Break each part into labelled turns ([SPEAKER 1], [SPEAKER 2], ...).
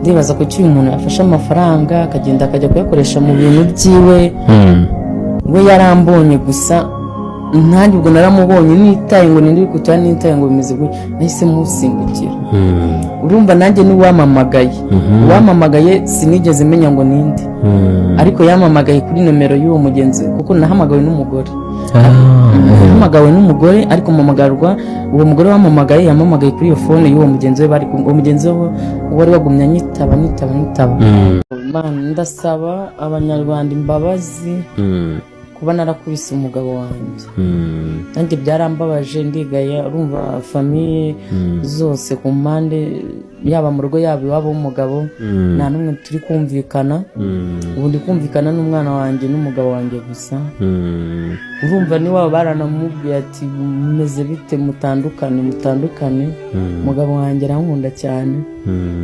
[SPEAKER 1] Ndibaza kuki uyu muntu yafashe amafaranga akagenda akajya kuyakoresha mu bintu byiwe. We yarambonye gusa, ntanjye ubwo naramubonye, nitaye ngo ninde uri kutura, nitaye ngo bimeze gutya, nahise musimbukira. Urumva nanjye n'uwamamagaye, uwamamagaye sinigeze menya ngo ninde, ariko yamamagaye kuri nomero y'uwo mugenzi, kuko nahamagawe n'umugore. Nahamagawe n'umugore, ariko mpamagarwa uwo mugore wamamagaye, yamamagaye kuri iyo phone y'uwo mugenzi we bari kumwe. Uwo mugenzi we wari wagumye anyitaba, anyitaba, anyitaba. Mana, ndasaba Abanyarwanda imbabazi kuba narakubise umugabo wanjye. Nanjye byarambabaje, ndigaya. Urumva famille zose ku mpande, yaba mu rugo, yaba iwabo w'umugabo, nta n'umwe turi kumvikana. Ubu ndi kumvikana n'umwana wanjye n'umugabo wanjye gusa. Urumva niwaba baranamubwiye ati: "Mumeze bite? Mutandukane, mutandukane." Umugabo wanjye arankunda cyane,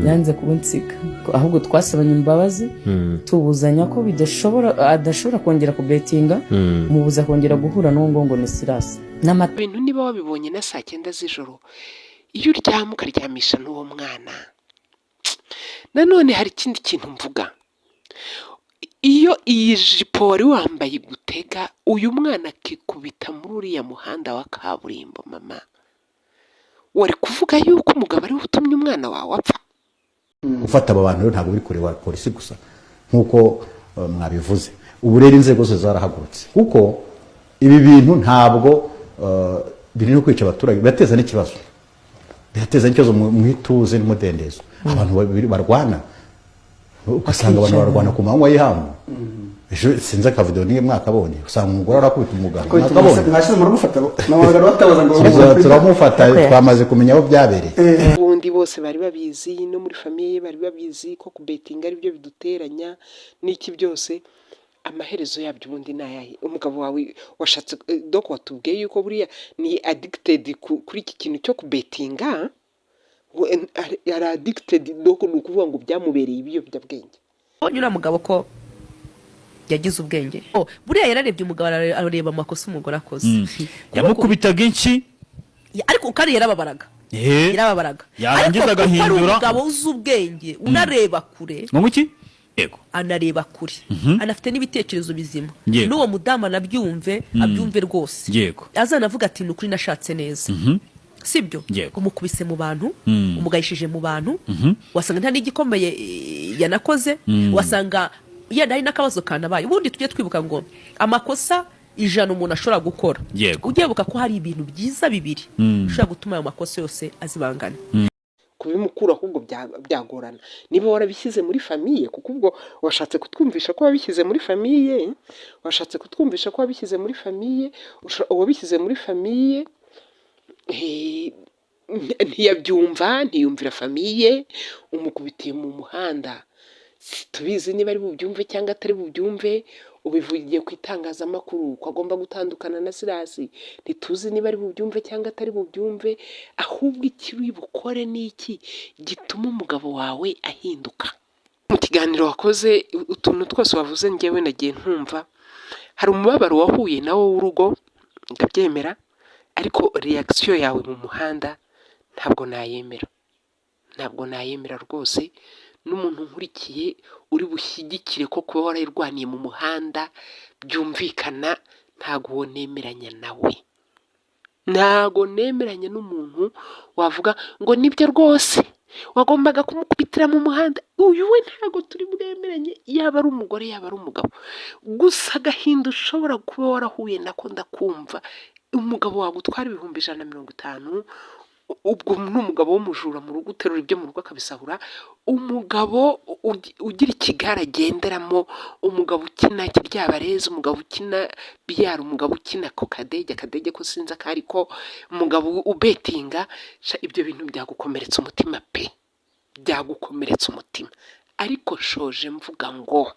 [SPEAKER 1] yanze kunsiga, ahubwo twasabanye imbabazi, tubuzanya ko bidashobora, adashobora kongera kubetinga, mubuza kongera guhura n'uwo ngo ni Sirasi n'amata.
[SPEAKER 2] Ibintu niba wabibonye na saa 9 z'ijoro, iyo uryama ukaryamisha n'uwo mwana. Nanone hari ikindi kintu mvuga: iyo iyi jipo wari wambaye igutega, uyu mwana akikubita muri uriya muhanda wa kaburimbo, mama, wari kuvuga yuko umugabo ariwe utumye umwana wawe apfa?
[SPEAKER 3] Gufata aba bantu rero ntabwo biri kureba polisi gusa nk'uko mwabivuze. Ubu rero inzego zose zarahagurutse, kuko ibi bintu ntabwo biri no kwica abaturage, birateza n'ikibazo, birateza n'ikibazo mu ituze n'umudendezo. Abantu babiri barwana, ugasanga abantu barwana ku manywa y'ihangu. Ejo sinzi akavidewo niyo mwakabonye, usanga umugore arakubita umugabo. Mwakabonye?
[SPEAKER 4] Mwashize muramufata, namagana batabaza ngo
[SPEAKER 3] Turamufata, twamaze kumenya aho byabereye.
[SPEAKER 2] Ubundi bose bari babizi, no muri famille bari babizi ko kubetinga ari byo biduteranya n'iki byose. Amaherezo yabyo ubundi ni ayahe? Umugabo wawe washatse doko, watubwiye yuko buriya ni addicted kuri iki kintu cyo kubetinga. Ari addicted, doko ni ukuvuga ngo byamubereye ibiyobyabwenge.
[SPEAKER 5] Ubonye uriya mugabo ko yagize ubwenge. Oh, buriya yararebye umugabo, arareba amakosa umugore akoze.
[SPEAKER 6] Yamukubitaga inshi.
[SPEAKER 5] Ariko kandi yarababaraga. Yarababaraga.
[SPEAKER 6] Yarangiza
[SPEAKER 5] Ariko kuko ari
[SPEAKER 6] agahindura.
[SPEAKER 5] umugabo uzi ubwenge, unareba kure.
[SPEAKER 6] Ngo iki? Yego.
[SPEAKER 5] Anareba kure, anafite n'ibitekerezo bizima. N'uwo mudamu anabyumve, abyumve rwose. Azanavuga ati: "Ni ukuri nashatse neza." Sibyo?
[SPEAKER 6] Yego.
[SPEAKER 5] Umukubise mu bantu, umugayishije mu bantu, wasanga nta n'igikomeye yanakoze, wasanga yenda hari n'akabazo kanabaye. Ubundi tujye twibuka ngo amakosa 100 umuntu ashobora gukora, ujye wibuka ko hari ibintu byiza bibiri bishobora gutuma ayo makosa yose azibangana.
[SPEAKER 2] Kubimukura ahubwo byagorana niba warabishyize muri famille, kuko ubwo washatse kutwumvisha ko wabishyize muri famille, washatse kutwumvisha ko wabishyize muri famille. Uwabishyize muri famille ntiyabyumva, ntiyumvira famille. Umukubitiye mu muhanda, tubizi niba ari bubyumve cyangwa atari bubyumve. Ubivugiye ku itangazamakuru ko agomba gutandukana na Sirasi, ntituzi niba ari bubyumve cyangwa atari bubyumve. Ahubwo icyo uri bukore ni iki gituma umugabo wawe ahinduka? Mu kiganiro wakoze, utuntu twose wavuze, ngewe nagiye ntumva hari umubabaro wahuye nawo w'urugo, ndabyemera, ariko réaction yawe mu muhanda ntabwo nayemera, ntabwo nayemera rwose. N'umuntu nkurikiye uri bushyigikire ko kuba warayirwaniye mu muhanda byumvikana, ntabwo uwo nemeranya nawe. Ntabwo nemeranya n'umuntu wavuga ngo nibyo rwose wagombaga kumukubitira mu muhanda. Uyu we ntabwo turi bwemeranye, yaba ari umugore, yaba ari umugabo. Gusa agahinda ushobora kuba warahuye nako ndakumva. Umugabo wagutwara 150,000, ubwo ni umugabo w'umujura mu rugo, uterura ibyo mu rugo akabisahura, umugabo ugira ikigare agenderamo, umugabo ukina kiryabarezi, umugabo ukina biyari, umugabo ukina ako kadege, akadege ko sinzi ako ariko, umugabo ubetinga. Ibyo bintu byagukomeretsa umutima pe, byagukomeretsa umutima. Ariko nshoje mvuga ngo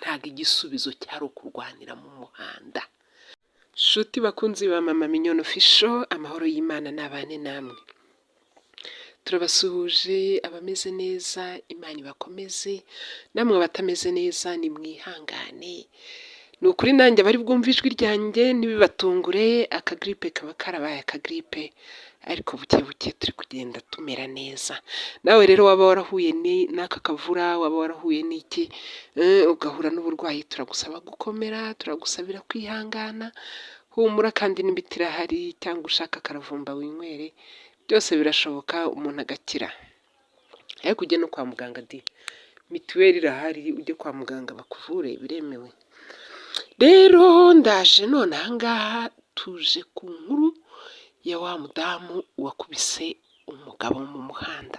[SPEAKER 2] ntabwo igisubizo cyari ukurwanira mu muhanda. Shuti bakunzi ba Mama Mignone Official, amahoro y'Imana n'abane namwe. Turabasuhuje abameze neza, Imana ibakomeze, namwe abatameze neza nimwihangane. Ni ukuri nanjye abari bwumve ijwi ryanjye ntibibatungure, akagiripe kaba karabaye akagiripe. Ariko buke buke turi kugenda tumera neza. Nawe rero waba warahuye n'aka kavura, waba warahuye n'iki, ugahura n'uburwayi, turagusaba gukomera, turagusabira kwihangana, humura kandi n'imiti irahari, cyangwa ushaka akaravumba winywere, byose birashoboka umuntu agakira. Ariko ujye no kwa muganga di, mituweli irahari, ujye kwa muganga bakuvure biremewe. Rero ndaje none aha ngaha tuje ku nkuru ya wa mudamu wakubise umugabo mu muhanda.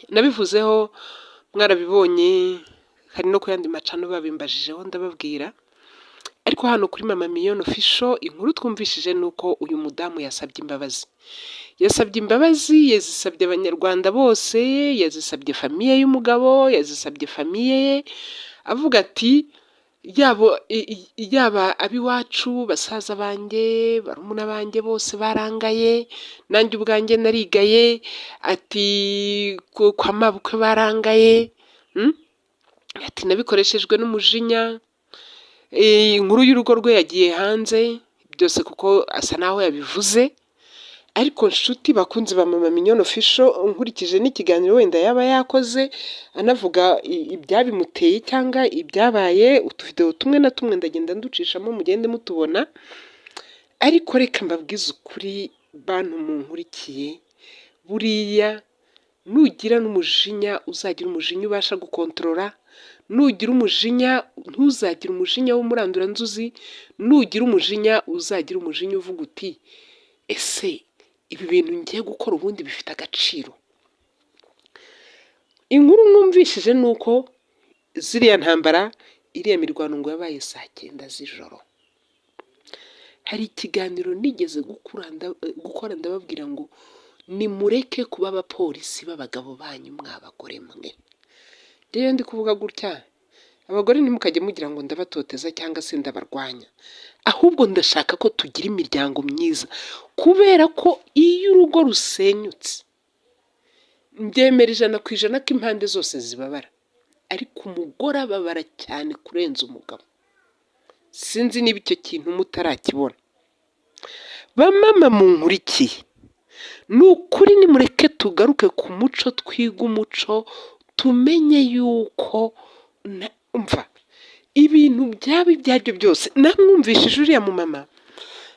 [SPEAKER 2] Nabivuzeho mwarabibonye, hari no ku yandi macano babimbajijeho ndababwira, ariko hano kuri Mama Miyoni Official inkuru twumvishije ni uko uyu mudamu yasabye imbabazi. Yasabye imbabazi, yazisabye Abanyarwanda bose, yazisabye famille y'umugabo, yazisabye famille ye, avuga ati yaba ab'iwacu, basaza banjye, barumuna banjye bose barangaye, nanjye ubwanjye narigaye, ati kwa mabukwe barangaye, ati nabikoreshejwe n'umujinya. Inkuru y'urugo rwe yagiye hanze byose kuko asa naho yabivuze, ariko nshuti bakunzi ba Mama Mignone Official, nkurikije n'ikiganiro wenda yaba yakoze anavuga ibyabimuteye cyangwa ibyabaye, utuvidewo tumwe na tumwe ndagenda nducishamo mugende mutubona, ariko reka mbabwize ukuri bantu munkurikiye, buriya nugira n'umujinya uzagira umujinya ubasha gukontorora, nugira umujinya ntuzagire umujinya w'umuranduranzuzi, nugira umujinya uzagira umujinya uvuga uti ese ibi bintu ngiye gukora ubundi bifite agaciro? Inkuru numvishije ni uko ziriya ntambara, iriya mirwano ngo yabaye saa 9 z'ijoro. Hari ikiganiro nigeze gukora ndababwira ngo nimureke kuba abapolisi b'abagabo banyu mwa bagore mwe. Rero ndi kuvuga gutya, abagore ntimukajye mugira ngo ndabatoteza cyangwa se ndabarwanya, ahubwo ndashaka ko tugira imiryango myiza, kubera ko iyo urugo rusenyutse mbyemera 100% ko impande zose zibabara, ariko umugore ababara cyane kurenza umugabo. Sinzi niba icyo kintu mutarakibona. Bamama munkurikiye, ni ukuri nimureke tugaruke ku muco, twige umuco, tumenye yuko umva ibintu byaba ibyo aribyo byose. Namwumvishije uriya mumama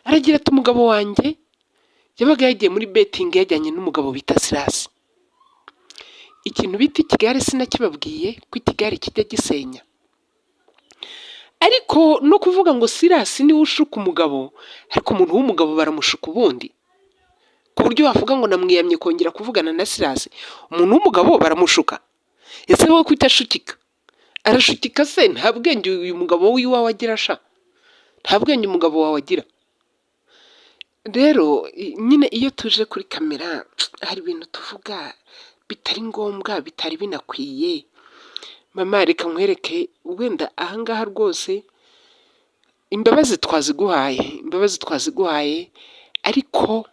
[SPEAKER 2] aragira ati umugabo wanjye yabaga yagiye muri betting yajyanye n'umugabo bita Sirasi. Ikintu bita ikigare sinakibabwiye ko ikigare kijya gisenya, ariko no kuvuga ngo Sirasi niwe ushuka umugabo, ariko umuntu w'umugabo baramushuka ubundi, ku buryo wavuga ngo namwiyamye kongera kuvugana na Sirasi. Umuntu w'umugabo baramushuka? Ese wowe ko utashukika? Arashukika se? Nta bwenge uyu mugabo w'iwawe agira sha, nta bwenge umugabo wawe agira. Rero nyine iyo tuje kuri kamera hari ibintu tuvuga bitari ngombwa, bitari binakwiye. Mama reka nkwereke, wenda ahangaha rwose imbabazi twaziguhaye, imbabazi twaziguhaye, ariko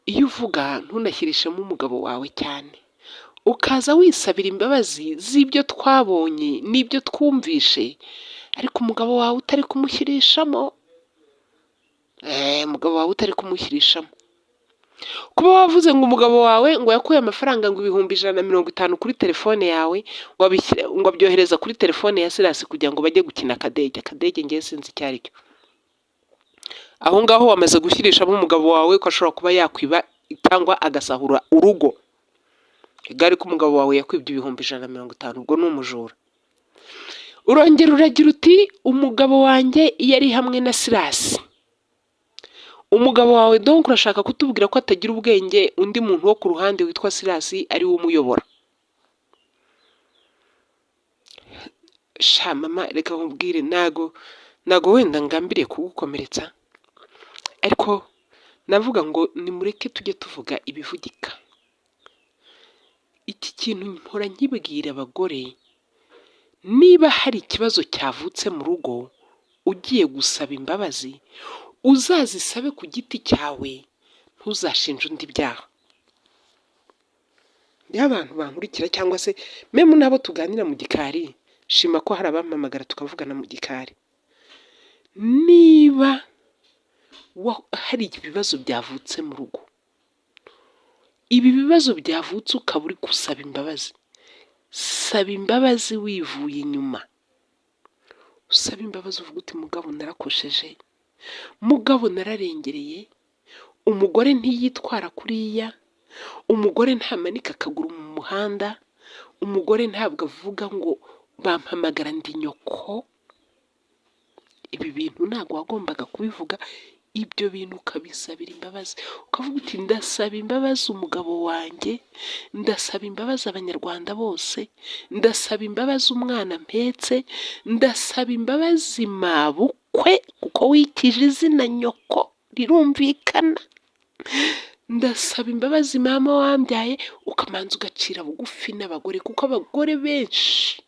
[SPEAKER 2] iyo uvuga ntunashyirishemo umugabo wawe cyane, ukaza wisabira imbabazi z'ibyo twabonye n'ibyo twumvishe, ariko umugabo wawe utari kumushyirishamo, umugabo wawe utari kumushyirishamo. Kuba wavuze ngo umugabo wawe ngo yakuye amafaranga ngo 150,000 kuri telefone yawe, ngo abyohereza kuri telefone ya Sirasi kugira ngo bajye gukina akadege, akadege ngewe sinzi icyo ari cyo. Aho ngaho wamaze gushyirishamo umugabo wawe ko ashobora kuba yakwiba cyangwa agasahura urugo. Igare ko umugabo wawe yakwibye 150,000, ubwo ni umujura. Urongera uragira uti umugabo wanjye iyo ari hamwe na Sirasi. Umugabo wawe donc urashaka kutubwira ko atagira ubwenge, undi muntu wo ku ruhande witwa Sirasi ari we umuyobora. Sha mama reka nkubwire, ntago wenda ngambiriye kugukomeretsa, ariko navuga ngo nimureke tujye tuvuga ibivugika. Iki kintu mpora nkibwira abagore, niba hari ikibazo cyavutse mu rugo ugiye gusaba imbabazi, uzazisabe ku giti cyawe, ntuzashinje undi ibyaha. Iyo abantu bankurikira cyangwa se même n'abo tuganira mu gikari, shima ko hari abampamagara tukavugana mu gikari. Niba Hari ibibazo byavutse mu rugo, ibi bibazo byavutse ukaba uri gusaba imbabazi, saba imbabazi wivuye inyuma. Usaba imbabazi uvuga uti: "Mugabo, narakosheje, mugabo, nararengereye. Umugore ntiyitwara kuriya, umugore ntamanika akaguru mu muhanda, umugore ntabwo avuga ngo bampamagara ndi nyoko. Ibi bintu ntabwo wagombaga kubivuga." Ibyo bintu ukabisabira imbabazi, ukavuga uti: "Ndasaba imbabazi umugabo wanjye, ndasaba imbabazi Abanyarwanda bose, ndasaba imbabazi umwana mpetse, ndasaba imbabazi mabukwe kuko wikije izina nyoko rirumvikana, ndasaba imbabazi mama wambyaye." Ukamanza ugacira bugufi n'abagore, kuko abagore benshi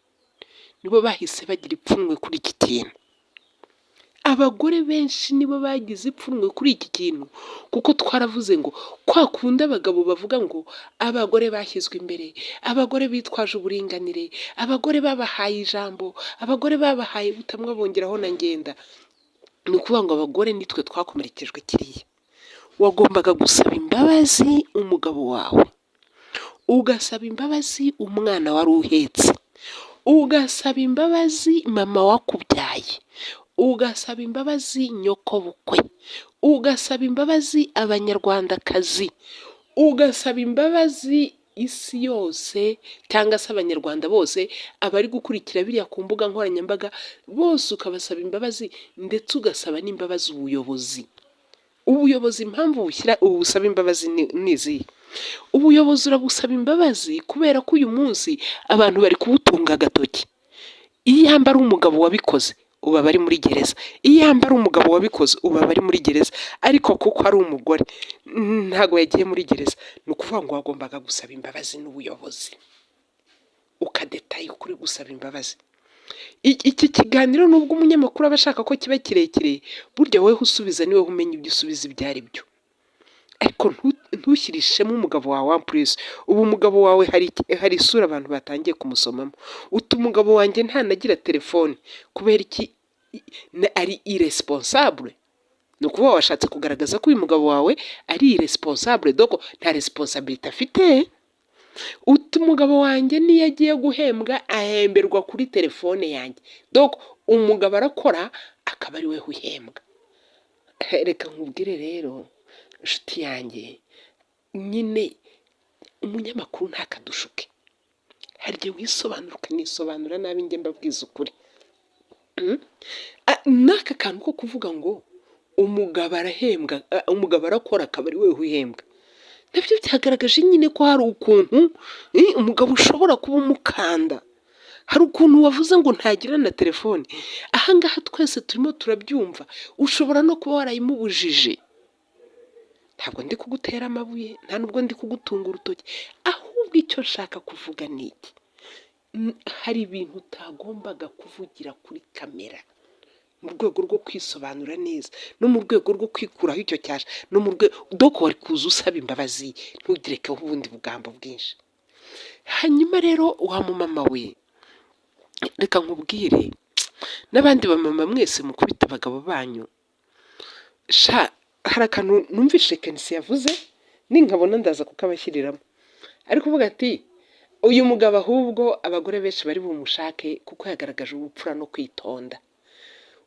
[SPEAKER 2] nibo bahise bagira ipfunwe kuri iki kintu. Abagore benshi nibo bagize ipfunwe kuri iki kintu, kuko twaravuze ngo kwa kundi abagabo bavuga ngo abagore bashyizwe imbere, abagore bitwaje uburinganire, abagore babahaye ijambo, abagore babahaye butamwa, bongeraho na ngenda. Ni ukuvuga ngo abagore nitwe twakomerekejwe kiriya. Wagombaga gusaba imbabazi umugabo wawe, ugasaba imbabazi umwana wari uhetse, ugasaba imbabazi mama wakubyaye, ugasaba imbabazi nyokobukwe, ugasaba imbabazi Abanyarwandakazi, ugasaba imbabazi isi yose cyangwa se Abanyarwanda bose, abari gukurikira biriya ku mbuga nkoranyambaga bose ukabasaba imbabazi, ndetse ugasaba n'imbabazi ubuyobozi. Ubuyobozi impamvu bushyira ubu busaba imbabazi ni izihe? Ubuyobozi urabusaba imbabazi kubera ko uyu munsi abantu bari kubutunga agatoki. Iyo yamba ari umugabo wabikoze, ubu aba ari muri gereza. Iyo yamba ari umugabo wabikoze, ubu aba ari muri gereza, ariko kuko ari umugore ntabwo yagiye muri gereza. Ni ukuvuga ngo wagombaga gusaba imbabazi n'ubuyobozi, ukadetaye ukuri gusaba imbabazi. Iki kiganiro, nubwo umunyamakuru aba ashaka ko kiba kirekire, burya wowe usubiza niwe umenya ibyo usubiza ibyo ari byo, ariko ntushyirishemo umugabo wawe. En plus, ubu umugabo wawe hari isura abantu batangiye kumusomamo. Uti: "Umugabo wanjye ntanagira telefone." Kubera iki? Ari irresponsable. Ni ukuvuga washatse kugaragaza ko uyu mugabo wawe ari irresponsable, donc nta responsabilité afite. Uti: "Umugabo wanjye niyo agiye guhembwa ahemberwa kuri telefone yanjye." Donc umugabo arakora akaba ari we uhembwa. Reka nkubwire rero, inshuti yanjye, nyine umunyamakuru ntakadushuke. Hari igihe wisobanura ukanisobanura nabi. Njye mbabwiza ukuri. N'aka kantu ko kuvuga ngo umugabo arahembwa, umugabo arakora akaba ari we uhembwa, nabyo byagaragaje nyine ko hari ukuntu umugabo ushobora kuba umukanda. Hari ukuntu wavuze ngo ntagira na telefone. Ahangaha twese turimo turabyumva, ushobora no kuba warayimubujije. Ntabwo ndi kugutera amabuye, nta nubwo ndi kugutunga urutoki, ahubwo icyo nshaka kuvuga ni iki: hari ibintu utagombaga kuvugira kuri kamera mu rwego rwo kwisobanura neza no mu rwego rwo kwikuraho icyo cyasha, no mu rwego doko wari kuza usaba imbabazi, ntugerekeho ubundi bugambo bwinshi. Hanyuma rero, wa mumama we, reka nkubwire n'abandi bamama mwese mukubita abagabo banyu, sha, hari akantu numvishe Kenisi yavuze, ninkabona ndaza kukabashyiriramo. Ari kuvuga ati uyu mugabo ahubwo abagore benshi bari bumushake kuko yagaragaje ubupfura no kwitonda.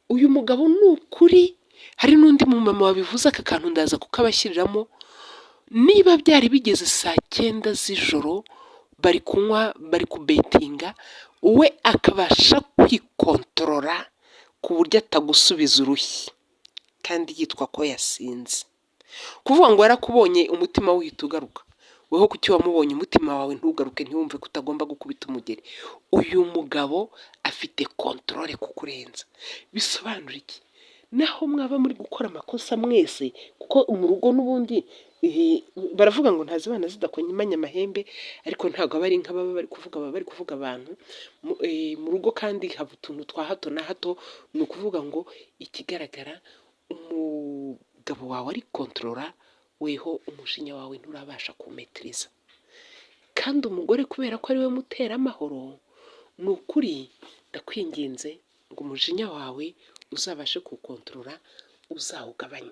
[SPEAKER 2] Uyu mugabo ni ukuri. Hari n'undi mumama wabivuze, aka kantu ndaza kukabashyiriramo. Niba byari bigeze saa 9 z'ijoro, bari kunywa, bari kubetinga, we akabasha kwikontorora ku buryo atagusubiza urushyi kandi yitwa ko yasinze. Kuvuga ngo yarakubonye umutima we uhita ugaruka, weho kuki wamubonye umutima wawe ntugaruke, ntiwumve ko utagomba gukubita umugeri? Uyu mugabo afite contrôle kukurenza. Bisobanura iki? Naho mwaba muri gukora amakosa mwese, kuko mu rugo n'ubundi baravuga ngo ntazibana zidakomanya amahembe, ariko ntabwo aba ari inka baba bari kuvuga, baba bari kuvuga abantu. Mu rugo kandi haba utuntu twa hato na hato. Ni ukuvuga ngo ikigaragara, umugabo wawe ari kontorora, weho umujinya wawe nturabasha kuwumetiriza. Kandi umugore, kubera ko ari we muteramahoro, ni ukuri ndakwinginze ngo umujinya wawe uzabashe kuwukontorora, uzawugabanye.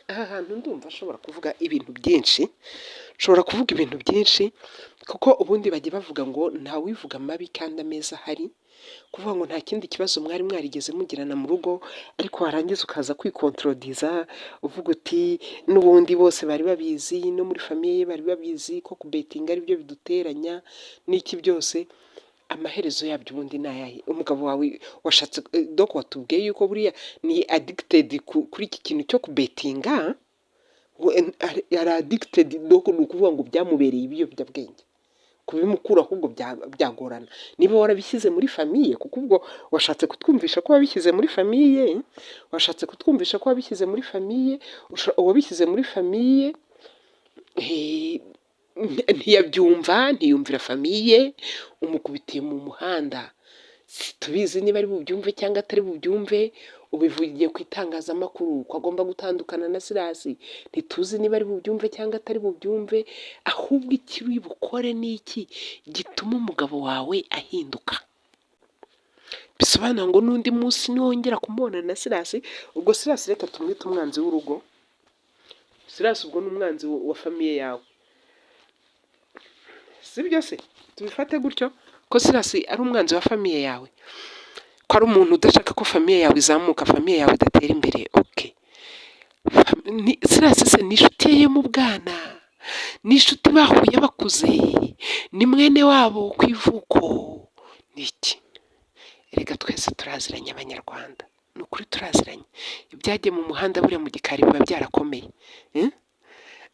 [SPEAKER 2] Aha hantu ndumva ashobora kuvuga ibintu byinshi, nshobora kuvuga ibintu byinshi, kuko ubundi bajya bavuga ngo ntawivuga amabi kandi ameza ahari. Kuvuga ngo nta kindi kibazo mwari mwarigeze mugirana mu rugo, ariko warangiza ukaza kwikontorodiza uvuga uti n'ubundi bose bari babizi, no muri famille bari babizi ko kubetinga ari byo biduteranya n'iki byose. Amaherezo yabyo ubundi ni ayahe? Umugabo wawe washatse doko watubwiye yuko buriya ni addicted kuri iki kintu cyo kubetinga, ari addicted. Donc ni ukuvuga ngo byamubereye ibiyobyabwenge, kubimukura ahubwo byagorana. Niba warabishyize muri famille, kuko ubwo washatse kutwumvisha ko wabishyize muri famille, washatse kutwumvisha ko wabishyize muri famille, uwabishyize muri famille ntiyabyumva, ntiyumvira famille, umukubitiye mu muhanda. Tubizi niba ari bubyumve cyangwa atari bubyumve. Ubivugiye ku itangazamakuru ko agomba gutandukana na Sirasi, ntituzi niba ari bubyumve cyangwa atari bubyumve. Ahubwo icyo uri bukore ni iki gituma umugabo wawe ahinduka? Bisobanura ngo n'undi munsi niwongera kumubona na Sirasi, ubwo Sirasi reka tumwite umwanzi w'urugo. Sirasi ubwo ni umwanzi wa famille yawe, sibyo se? Tubifate gutyo ko Sirasi ari umwanzi wa famille yawe, ko ari umuntu udashaka ko famille yawe izamuka, famille yawe idatera imbere. Okay, Sirasi se ni inshuti ye yo mu bwana, ni inshuti bahuye bakuze, ni mwene wabo ku ivuko, ni iki? Erega twese turaziranye, Abanyarwanda, ni ukuri turaziranye. Ibyagiye mu muhanda buriya mu gikari biba byarakomeye.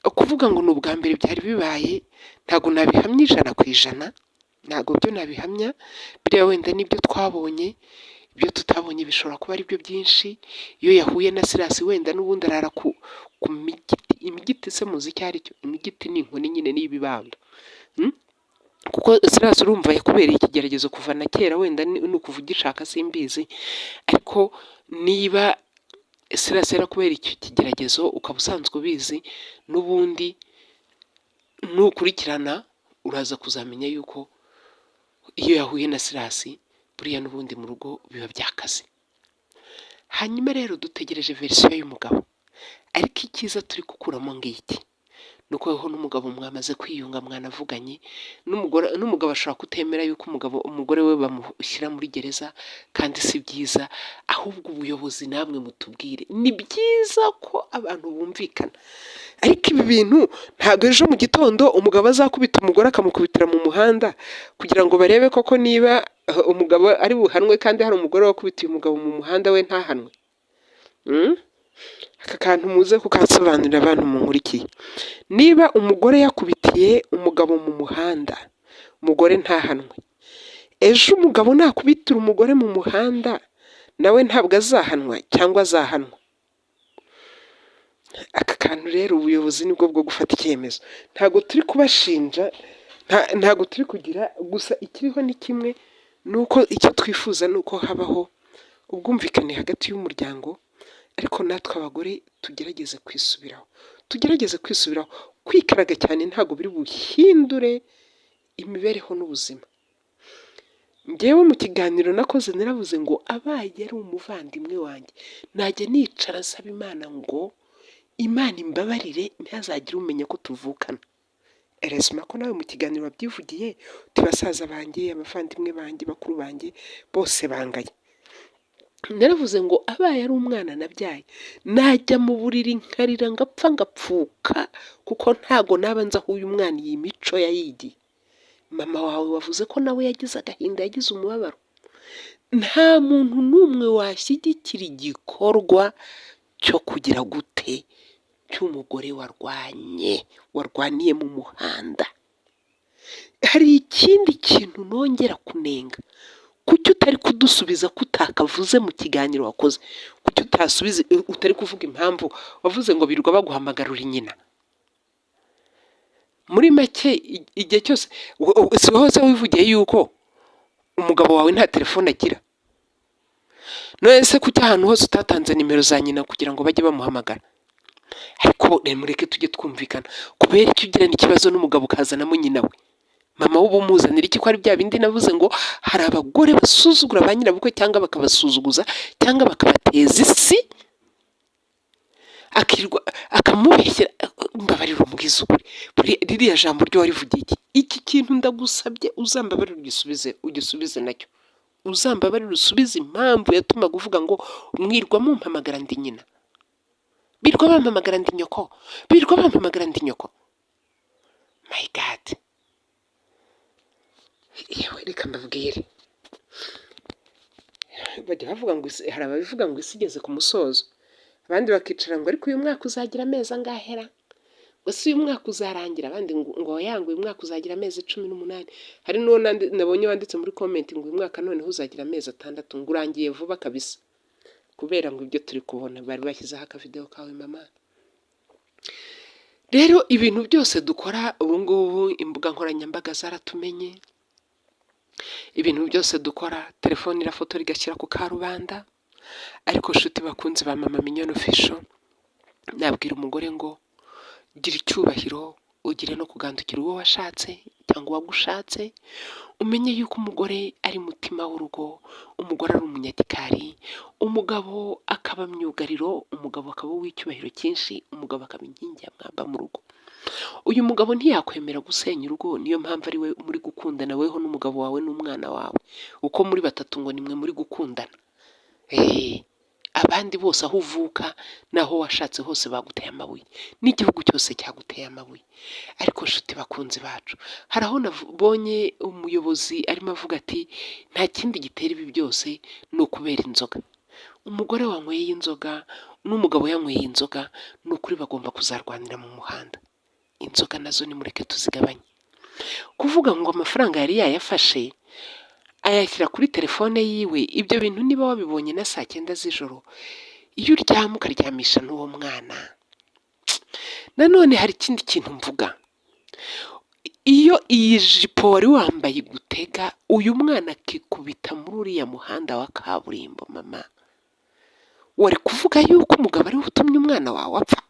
[SPEAKER 2] Ukuvuga ngo ni ubwa mbere byari bibaye, ntabwo nabihamya 100%, ntabwo byo nabihamya. Biriya wenda nibyo twabonye, ibyo tutabonye bishobora kuba ari byo byinshi. Iyo yahuye na Sirasi, wenda n'ubundi arara ku migiti. Imigiti se muzi icyo ari cyo? Imigiti ni inkoni nyine n'ibibando. Kuko Sirasi urumva yakubereye ikigeragezo kuva na kera, wenda ni ukuva ugishaka, simbizi. Ariko niba Sirasi yarakubereye icyo kigeragezo, ukaba usanzwe ubizi, n'ubundi nukurikirana uraza kuzamenya yuko iyo yahuye na Sirasi buriya n'ubundi mu rugo biba byakaze. Hanyuma rero dutegereje version y'umugabo, ariko icyiza turi gukuramo ngiki ni uko weho n'umugabo mwamaze kwiyunga, mwanavuganye. N'umugore, n'umugabo ashobora kutemera yuko umugabo, umugore we bamushyira muri gereza, kandi si byiza. Ahubwo ubuyobozi namwe mutubwire, ni byiza ko abantu bumvikana, ariko ibi bintu ntabwo ejo mu gitondo umugabo azakubita umugore akamukubitira mu muhanda kugira ngo barebe koko niba umugabo ari buhanwe, kandi hari umugore wakubitiye umugabo mu muhanda we ntahanwe. Aka kantu muze kukansobanurira, abantu munkurikiye. Niba umugore yakubitiye umugabo mu muhanda, umugore ntahanwe, ejo umugabo nakubitira umugore mu muhanda nawe ntabwo azahanwa cyangwa azahanwa? Aka kantu rero ubuyobozi nibwo bwo gufata icyemezo. Ntabwo turi kubashinja, ntabwo turi kugira gusa. Ikiriho ni kimwe, ni uko icyo twifuza ni uko habaho ubwumvikane hagati y'umuryango, ariko natwe abagore tugerageze kwisubiraho, tugerageze kwisubiraho. Kwikaraga cyane ntabwo biri buhindure imibereho n'ubuzima. Ngewe mu kiganiro nakoze naravuze ngo abaye ari umuvandimwe wanjye, najya nicara nsaba Imana ngo Imana imbabarire ntihazagire umenya ko tuvukana. Eresima ko nawe mu kiganiro wabyivugiye uti basaza banjye, abavandimwe banjye, bakuru banjye bose bangaye. Naravuze ngo abaye ari umwana nabyaye, najya mu buriri nkarira ngapfa ngapfuka, kuko ntago naba nzi aho uyu mwana iyi mico yayigiye. Mama wawe wavuze ko nawe yagize agahinda, yagize umubabaro. Nta muntu n'umwe washyigikira igikorwa cyo kugira gute cy'umugore warwanye, warwaniye mu muhanda. Hari ikindi kintu nongera kunenga: kuki utari kudusubiza ko utakavuze mu kiganiro wakoze? Kuki utasubiza, utari kuvuga impamvu wavuze ngo birirwa baguhamagara uri nyina? Muri make, igihe cyose si hose wivugiye yuko umugabo wawe nta telefone agira. None se kuki ahantu hose utatanze nimero za nyina kugira ngo bajye bamuhamagara? Ariko mureke tujye twumvikana. Kubera icyo ugirana ikibazo n'umugabo ukazanamo nyina we, mama we, uba umuzanira iki? Ko ari bya bindi navuze ngo hari abagore basuzugura ba nyirabukwe, cyangwa bakabasuzuguza, cyangwa bakabateza isi. Akirirwa akamubeshyera. Mbabarira umubwize ukuri, ririya jambo ryo warivugiye iki? Iki kintu ndagusabye uzambabarire ugisubize, ugisubize nacyo. Uzambabarire usubize impamvu yatumaga uvuga ngo mwirwa mumpamagara ndi nyina, birirwa bampamagara ndi nyoko, birirwa bampamagara ndi nyoko. My God! Yewe, reka mbabwire, bajya bavuga ngo hari ababivuga ngo isi igeze ku musozo, abandi bakicara ngo ariko uyu mwaka uzagira amezi angahera, ngo si uyu mwaka uzarangira, abandi ngo oya, ngo uyu mwaka uzagira amezi 18. Hari n'uwo nabonye wanditse muri comment ngo uyu mwaka noneho uzagira amezi 6, ngo urangiye vuba kabisa kubera ngo ibyo turi kubona. Bari bashyizeho akavidewo kawe, mama. Rero ibintu byose dukora ubu ngubu, imbuga nkoranyambaga zaratumenye. Ibintu byose dukora, telefone irafotora igashyira ku karubanda. Ariko nshuti bakunzi ba Mama Mignone Official, nabwira umugore ngo gira icyubahiro, ugire no kugandukira uwo washatse cyangwa uwagushatse. Umenye yuko umugore ari mutima w'urugo, umugore ari umunyagikari, umugabo akaba myugariro, umugabo akaba uw'icyubahiro cyinshi, umugabo akaba inkingi ya mwamba mu rugo. Uyu mugabo ntiyakwemera gusenya urugo. Niyo mpamvu ari we muri gukundana, weho n'umugabo wawe n'umwana wawe uko muri batatu, ngo nimwe muri gukundana. Abandi bose, aho uvuka n'aho washatse hose, baguteye amabuye, n'igihugu cyose cyaguteye amabuye. Ariko nshuti bakunzi bacu, hari aho nabonye umuyobozi arimo avuga ati nta kindi gitera ibi byose, ni ukubera inzoga. Umugore wanyweye inzoga n'umugabo yanyweye inzoga, ni ukuri bagomba kuzarwanira mu muhanda. Inzoga nazo nimureke tuzigabanye. Kuvuga ngo amafaranga yari yayafashe ayashyira kuri telefone yiwe, ibyo bintu niba wabibonye na saa 9 z'ijoro, iyo uryama ukaryamisha n'uwo mwana. Nanone hari ikindi kintu mvuga: iyo iyi jipo wari wambaye igutega, uyu mwana akikubita muri uriya muhanda wa kaburimbo, mama, wari kuvuga yuko umugabo ariwe utumye umwana wawe apfa?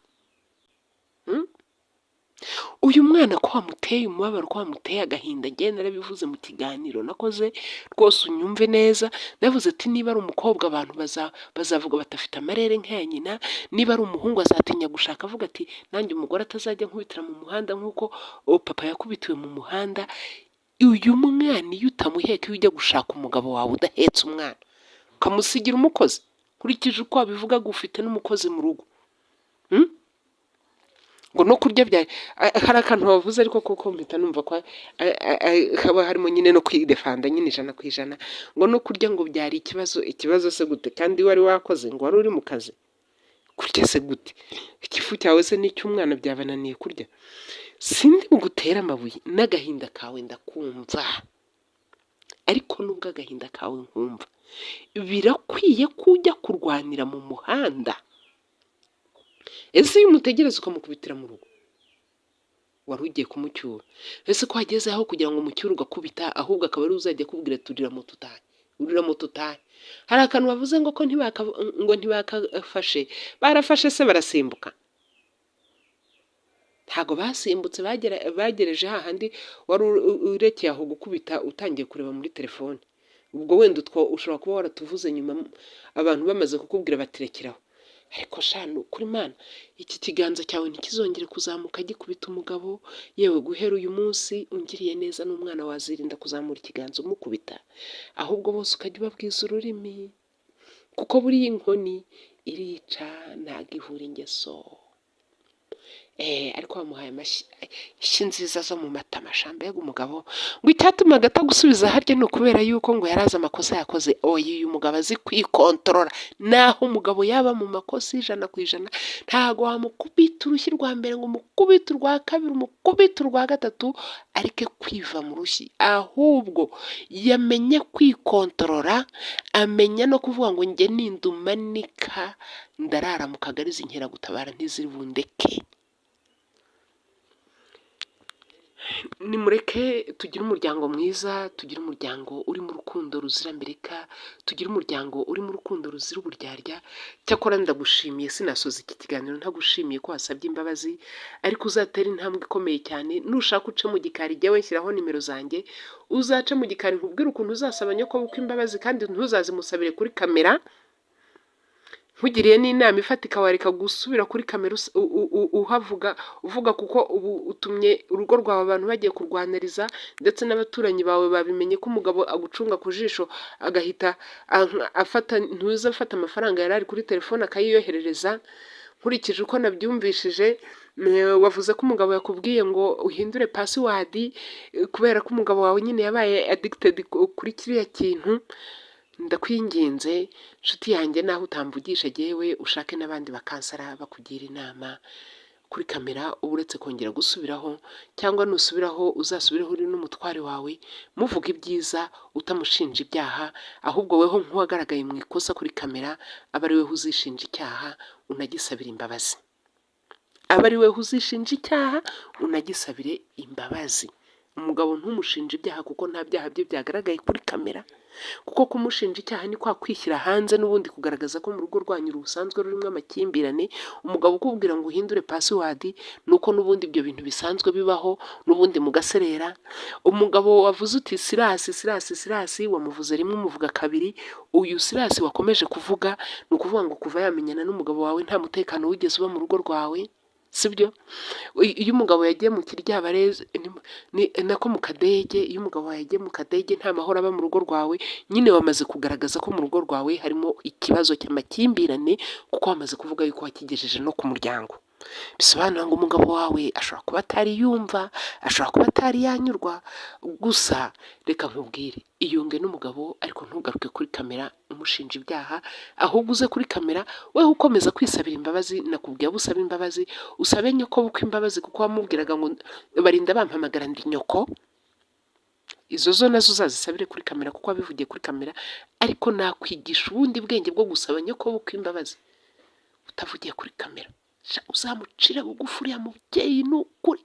[SPEAKER 2] Uyu mwana ko wamuteye umubabaro, ko wamuteye agahinda? Njye narabivuze mu kiganiro nakoze, rwose unyumve neza. Navuze ati niba ari umukobwa, abantu bazavuga badafite amarere nk'aya nyina. Niba ari umuhungu, azatinya gushaka avuga ati nanjye umugore atazajya nkubitira mu muhanda nk'uko papa yakubitiwe mu muhanda. Uyu mwana iyo utamuheka, iyo ujya gushaka umugabo wawe udahetse umwana, ukamusigira umukozi, nkurikije uko wabivugaga ufite n'umukozi mu rugo, Ngo no kurya bya hari akantu bavuze, ariko koko mpita numva ko haba harimo nyine no kwidefanda nyine 100%, ngo no kurya ngo byari ikibazo. Ikibazo se gute kandi wari wakoze, ngo wari uri mu kazi? Kurya se gute? Igifu cyawe se n'icy'umwana byabananiye kurya? Sindi bugutere amabuye, n'agahinda kawe ndakumva. Ariko nubwo agahinda kawe nkumva, birakwiye ko ujya kurwanira mu muhanda? Ese iyo umutegereza ukamukubitira mu rugo wari ugiye kumucyura? Ese ko wageze aho kugira ngo umucyure ugakubita, ahubwo akaba ari uzajya akubwira turira moto utahe, urira moto utahe? Hari akantu bavuze ngo ko ngo ntibakafashe. Barafashe se barasimbuka? Ntabwo basimbutse. Bagereje hahandi wari urekeye aho gukubita, utangiye kureba muri telefone. Ubwo wenda utwo ushobora kuba waratuvuze nyuma abantu bamaze kukubwira batirekeraho. Ariko shanu kuri Mana, iki kiganza cyawe ntikizongere kuzamuka gikubita umugabo. Yewe, guhera uyu munsi ungiriye neza n'umwana wazirinda kuzamura ikiganza umukubita, ahubwo bose ukajya ubabwiza ururimi, kuko buriya inkoni irica, ntabwo ivura ingeso. Ariko bamuhaye amashyi, ishyi nziza zo mu matama. Mbega umugabo! Ngo icyatumaga atagusubiza harya ni ukubera yuko ngo yari azi amakosa yakoze. Oya, uyu mugabo azi kwikontorora. Naho umugabo yaba mu makosa 100%, ntago wamukubita urushyi rwa mbere ngo umukubite urwa kabiri, umukubite urwa gatatu, areke kwiva mu rushyi. Ahubwo yamenye kwikontorora, amenya no kuvuga ngo njye nindumanika ndarara mu kagari, izi nkeragutabara ntiziri bundeke. Nimureke tugire umuryango mwiza, tugire umuryango urimo urukundo ruzira mbirika, tugire umuryango urimo urukundo ruzira uburyarya. Cyakora ndagushimiye, sinasoza iki kiganiro ntagushimiye ko wasabye imbabazi. Ariko uzatera intambwe ikomeye cyane. Nushaka uce mu gikari, jyewe nshyiraho nimero zanjye, uzace mu gikari nkubwire ukuntu uzasaba nyokobukwe imbabazi, kandi ntuzazimusabire kuri kamera. Nkugiriye n'inama ifatika, wareka gusubira kuri kamera uhavuga uvuga, kuko ubu utumye urugo rwawe abantu bagiye kurwaniriza, ndetse n'abaturanyi bawe babimenye ko umugabo agucunga ku jisho, agahita afata ntuza afata amafaranga yari ari kuri telefone akayiyoherereza. Nkurikije uko nabyumvishije, wavuze ko umugabo yakubwiye ngo uhindure password, kubera ko umugabo wawe nyine yabaye addicted kuri kiriya kintu. Ndakwinginze nshuti yanjye, naho utamvugisha jyewe, ushake n'abandi ba counselor bakugira inama. Kuri kamera uba uretse kongera gusubiraho, cyangwa nusubiraho uzasubireho uri n'umutware wawe, muvuga ibyiza utamushinja ibyaha, ahubwo weho nk'uwagaragaye mu ikosa kuri kamera aba ari weho uzishinja icyaha unagisabira imbabazi, aba ari weho uzishinja icyaha unagisabire imbabazi. Umugabo ntumushinje ibyaha, kuko nta byaha bye byagaragaye kuri kamera, kuko kumushinja icyaha ni kwa kwishyira hanze n'ubundi kugaragaza ko mu rugo rwanyu rusanzwe rurimo amakimbirane. Umugabo ukubwira ngo uhindure password ni uko n'ubundi ibyo bintu bisanzwe bibaho, n'ubundi mugaserera. Umugabo wavuze uti Sirasi, Sirasi, Sirasi, wamuvuze rimwe, umuvuga kabiri. Uyu Sirasi wakomeje kuvuga, ni ukuvuga ngo kuva yamenyana n'umugabo wawe nta mutekano wigeze uba mu rugo rwawe, sibyo? Iyo umugabo yagiye mu kiryabarezi, nako mu kadege, iyo umugabo wawe yagiye mu kadege nta mahoro aba mu rugo rwawe. Nyine wamaze kugaragaza ko mu rugo rwawe harimo ikibazo cy'amakimbirane, kuko wamaze kuvuga yuko wakigejeje no ku muryango. Bisobanura ngo umugabo wawe ashobora kuba atari yumva, ashobora kuba atari yanyurwa. Gusa reka nkubwire, iyunge n'umugabo, ariko ntugaruke kuri kamera umushinja ibyaha, ahubwo uze kuri kamera weho ukomeza kwisabira imbabazi. Nakubwiye abo usaba imbabazi, usabe nyoko bukwe imbabazi, kuko wamubwiraga ngo barinda bampamagara ndi nyoko. Izo zo nazo uzazisabire kuri kamera, kuko wabivugiye kuri kamera. Ariko nakwigisha ubundi bwenge bwo gusaba nyoko bukwe imbabazi utavugiye kuri kamera. Sha, uzamucire bugufi uriya mubyeyi, ni ukuri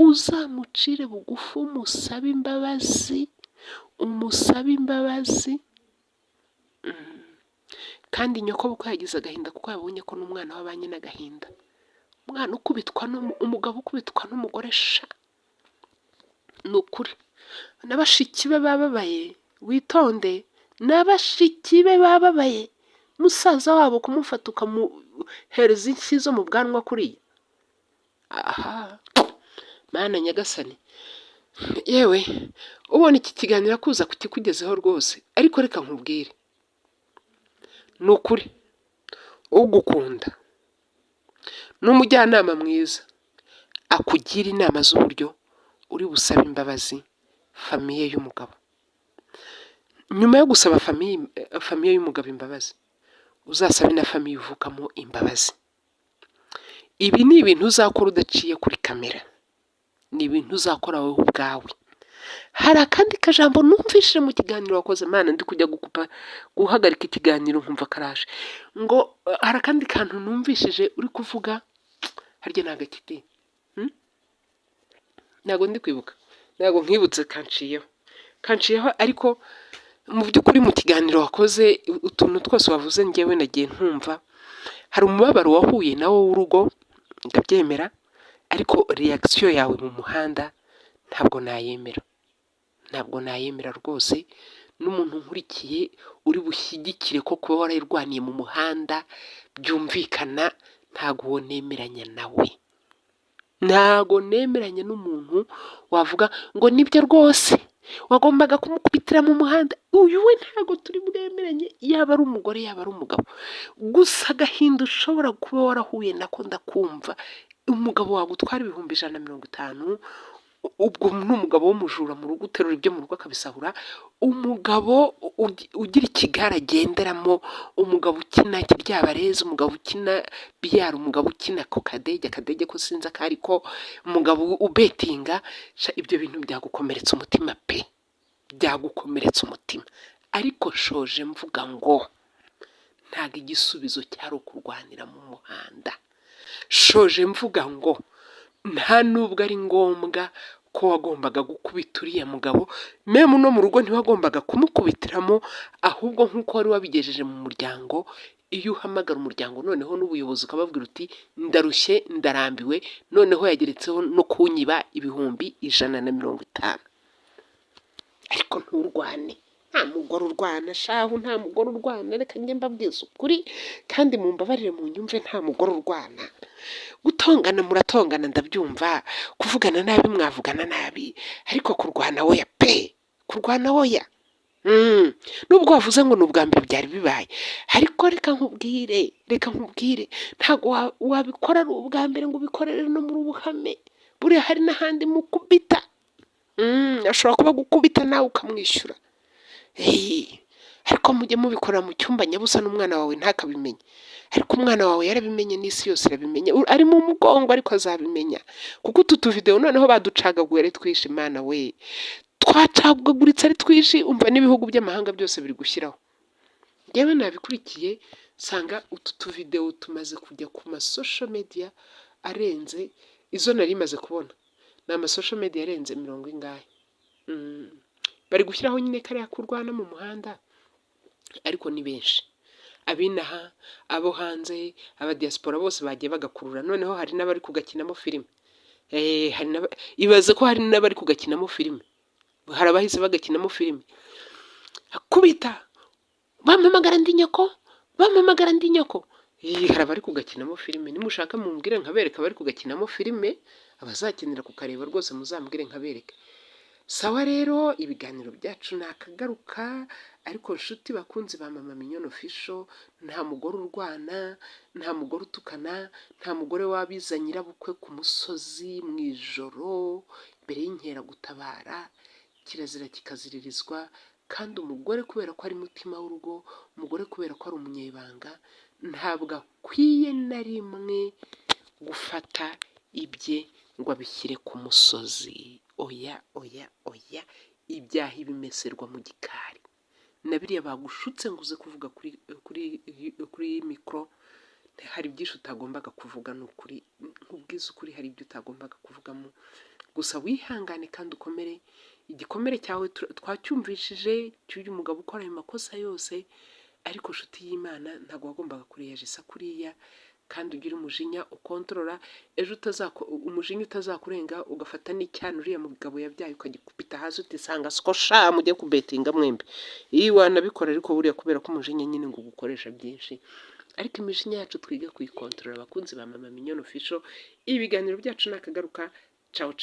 [SPEAKER 2] uzamucire bugufi, umusabe imbabazi, umusabe imbabazi. Kandi nyoko bukwe yagize agahinda, kuko yabonye ko n'umwana we abanye n'agahinda, umwana ukubitwa umugabo ukubitwa n'umugore. Sha, ni ukuri na bashiki be bababaye. Witonde, na bashiki be bababaye. Musaza wabo kumufata ukamuhereza inshyi zo mu bwanwa kuriya, aha Mana nyagasani! Yewe, ubona iki kiganiro akuza kukikugezeho rwose, ariko reka nkubwire, ni ukuri ugukunda n'umujyanama mwiza akugira inama z'uburyo uri busabe imbabazi famille y'umugabo. Nyuma yo gusaba famille y'umugabo imbabazi, uzasabe na famille uvukamo imbabazi. Ibi ni ibintu uzakora udaciye kuri kamera, ni ibintu uzakora wowe ubwawe. Hari akandi kajambo numvishije mu kiganiro wakoze. Mana, ndi kujya gukupa guhagarika ikiganiro nkumva karaje ngo hari akandi kantu numvishije uri kuvuga. Harya ni agakiti? Ntabwo ndi kwibuka, ntabwo nkwibutse, kanciyeho, kanciyeho. Ariko mu by'ukuri mu kiganiro wakoze, utuntu twose wavuze ngewe nagiye ntumva. Hari umubabaro wahuye nawo w'urugo, ndabyemera, ariko reaction yawe mu muhanda ntabwo nayemera, ntabwo nayemera rwose. N'umuntu nkurikiye uri bushyigikire ko kuba warayirwaniye mu muhanda byumvikana, ntabwo uwo nemeranya nawe. Ntabwo nemeranya n'umuntu wavuga ngo nibyo rwose wagombaga kumukubitira mu muhanda. Uyu we ntabwo turi bwemeranye, yaba ari umugore, yaba ari umugabo. Gusa agahinda ushobora kuba warahuye nako ndakumva. Umugabo wagutwara 150,000, ubwo ni umugabo w'umujura mu rugo, uterura ibyo mu rugo akabisahura, umugabo ugira ikigare agenderamo, umugabo ukina kiryabarezi, umugabo ukina biyari, umugabo ukina ako kadege, akadege ko sinzi ako ariko, umugabo ubetinga. Sha, ibyo bintu byagukomeretsa umutima pe, byagukomeretsa umutima. Ariko nshoje mvuga ngo ntabwo igisubizo cyari ukurwanira mu muhanda. Shoje mvuga ngo nta nubwo ari ngombwa ko wagombaga gukubita uriya mugabo, même no mu rugo ntiwagombaga kumukubitiramo, ahubwo nk'uko wari wabigejeje mu muryango, iyo uhamagara umuryango noneho n'ubuyobozi ukababwira uti ndarushye, ndarambiwe, noneho yageretseho no kunyiba 150,000, ariko nturwane. Nta mugore urwana shahu, nta mugore urwana. Reka njye mbabwiza ukuri kandi mumbabarire munyumve, nta mugore urwana. Gutongana muratongana ndabyumva, kuvugana nabi mwavugana nabi, ariko kurwana woya pe, kurwana woya. Nubwo wavuze ngo ni ubwa mbere byari bibaye, ariko reka nkubwire, ntabwo wabikora ari ubwa mbere ngo ubikorere no muri ubuhame. Buriya hari n'ahandi mukubita. Ashobora kuba gukubita nawe ukamwishyura. Hey, ariko mujye mubikora mu cyumba nyabusa n'umwana wawe ntakabimenye. Ariko umwana wawe yarabimenye n'isi yose irabimenye. Ari mu mugongo ariko azabimenya, kuko utu tuvidewo noneho baducagaguye ari twinshi. Imana we, twacagaguritse ari twinshi. Umva, n'ibihugu by'amahanga byose biri gushyiraho. Njyewe nabikurikiye nsanga utu tuvidewo tumaze kujya ku ma social media arenze izo nari maze kubona, ni ama social media arenze mirongo ingahe. Bari gushyiraho nyine kariya kurwana mu muhanda, ariko ni benshi, abinaha, abo hanze, abadiaspora bose bagiye bagakurura. Noneho hari n'abari kugakinamo filime. Hari ibaze ko hari n'abari kugakinamo filime, hari abahise bagakinamo filime. Akubita, bampamagara ndi nyoko, bampamagara ndi nyoko. Ih, hari abari kugakinamo filime. Nimushaka mumbwire nkabereka abari kugakinamo filime. Abazakenera kukareba rwose muzambwire nkabereke. Sawa rero, ibiganiro byacu ni akagaruka. Ariko nshuti bakunzi ba Mama Mignone Official, nta mugore urwana, nta mugore utukana, nta mugore wabiza nyirabukwe ku musozi mu ijoro mbere y'inkeragutabara. Kirazira kikaziririzwa. Kandi umugore kubera ko ari mutima w'urugo, umugore kubera ko ari umunyebanga, ntabwo akwiye na rimwe gufata ibye ngo abishyire ku musozi. Oya, oya, oya, ibyaha bimeserwa mu gikari. Na biriya bagushutse ngo uze kuvuga kuri mikoro, hari byinshi utagombaga kuvuga. Ni ukuri, nkubwize ukuri, hari ibyo utagombaga kuvugamo. Gusa wihangane kandi ukomere. Igikomere cyawe twacyumvishije cy'uyu mugabo ukora ayo makosa yose. Ariko nshuti y'Imana, ntabwo wagombaga kureyajisa kuriya. Kandi ugire umujinya ukontorora, ejo umujinya utazakurenga ugafata n'icyana uriya mugabo yabyaye ukagikubita hasi, utisanga siko sha mujye kubetinga mwembi. Iyo wanabikora, ariko buriya kubera ko umujinya nyine ngo ugukoresha byinshi. Ariko imijinya yacu twige kuyikontorora. Abakunzi ba Mama Mignone Official, ibiganiro byacu nakagaruka. Ciao ciao.